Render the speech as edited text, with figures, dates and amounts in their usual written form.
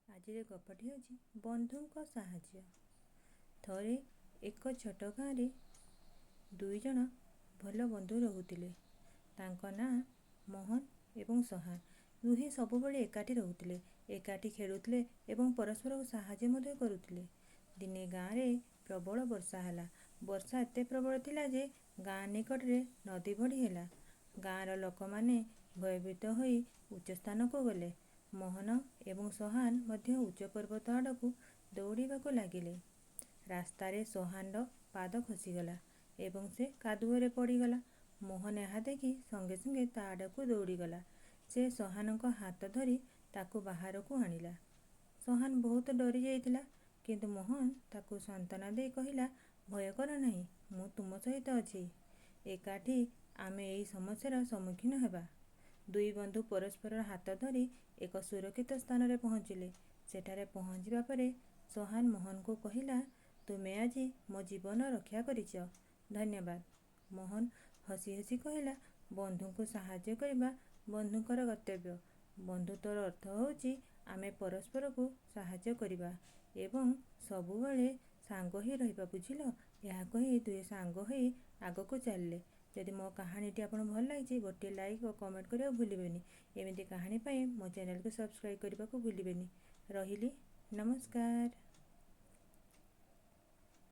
ଆଜିର ଗପଟି ହେଉଛି ବନ୍ଧୁଙ୍କ ସାହାଯ୍ୟ। ଥରେ ଏକ ଛୋଟ ଗାଁରେ ଦୁଇଜଣ ଭଲ ବନ୍ଧୁ ରହୁଥିଲେ। ତାଙ୍କ ନାଁ ମୋହନ ଏବଂ ସୋହାନ। ଦୁହେଁ ସବୁବେଳେ ଏକାଠି ରହୁଥିଲେ, ଏକାଠି ଖେଳୁଥିଲେ ଏବଂ ପରସ୍ପରକୁ ସାହାଯ୍ୟ ମଧ୍ୟ କରୁଥିଲେ। ଦିନେ ଗାଁରେ ପ୍ରବଳ ବର୍ଷା ହେଲା। ବର୍ଷା ଏତେ ପ୍ରବଳ ଥିଲା ଯେ ଗାଁ ନିକଟରେ ନଦୀ ବଢ଼ି ହେଲା। ଗାଁର ଲୋକମାନେ ଭୟଭୀତ ହୋଇ ଉଚ୍ଚ ସ୍ଥାନକୁ ଗଲେ। ମୋହନ ଏବଂ ସୋହାନ ମଧ୍ୟ ଉଚ୍ଚ ପର୍ବତ ଆଡ଼କୁ ଦୌଡ଼ିବାକୁ ଲାଗିଲେ। ରାସ୍ତାରେ ସୋହାନର ପାଦ ଖସିଗଲା ଏବଂ ସେ କାଦୁଅରେ ପଡ଼ିଗଲା। ମୋହନ ଏହା ଦେଖି ସଙ୍ଗେ ସଙ୍ଗେ ତା ଆଡ଼କୁ ଦୌଡ଼ିଗଲା। ସେ ସୋହାନଙ୍କ ହାତ ଧରି ତାକୁ ବାହାରକୁ ଆଣିଲା। ସୋହାନ ବହୁତ ଡରିଯାଇଥିଲା, କିନ୍ତୁ ମୋହନ ତାକୁ ସାନ୍ତ୍ୱନା ଦେଇ କହିଲା, ଭୟ କର ନାହିଁ, ମୁଁ ତୁମ ସହିତ ଅଛି। ଏକାଠି ଆମେ ଏହି ସମସ୍ୟାର ସମ୍ମୁଖୀନ ହେବା। ଦୁଇ ବନ୍ଧୁ ପରସ୍ପରର ହାତ ଧରି ଏକ ସୁରକ୍ଷିତ ସ୍ଥାନରେ ପହଞ୍ଚିଲେ। ସେଠାରେ ପହଞ୍ଚିବା ପରେ ସୋହାନ ମୋହନକୁ କହିଲା, ତୁମେ ଆଜି ମୋ ଜୀବନ ରକ୍ଷା କରିଛ, ଧନ୍ୟବାଦ। ମୋହନ ହସି ହସି କହିଲା, ବନ୍ଧୁଙ୍କୁ ସାହାଯ୍ୟ କରିବା ବନ୍ଧୁଙ୍କର କର୍ତ୍ତବ୍ୟ। ବନ୍ଧୁତ୍ୱର ଅର୍ଥ ହେଉଛି ଆମେ ପରସ୍ପରକୁ ସାହାଯ୍ୟ କରିବା ଏବଂ ସବୁବେଳେ ସାଙ୍ଗ ହୋଇ ରହିବା, ବୁଝିଲ? ଏହା କହି ଦୁହେଁ ସାଙ୍ଗ ହୋଇ ଆଗକୁ ଚାଲିଲେ। ଯଦି ମୋ କାହାଣୀଟି ଆପଣଙ୍କୁ ଭଲ ଲାଗିଛି, ଗୋଟିଏ ଲାଇକ୍ ଓ କମେଣ୍ଟ କରିବାକୁ ଭୁଲିବେନି। ଏମିତି କାହାଣୀ ପାଇଁ ମୋ ଚ୍ୟାନେଲକୁ ସବସ୍କ୍ରାଇବ୍ କରିବାକୁ ଭୁଲିବେନି। ରହିଲି, ନମସ୍କାର।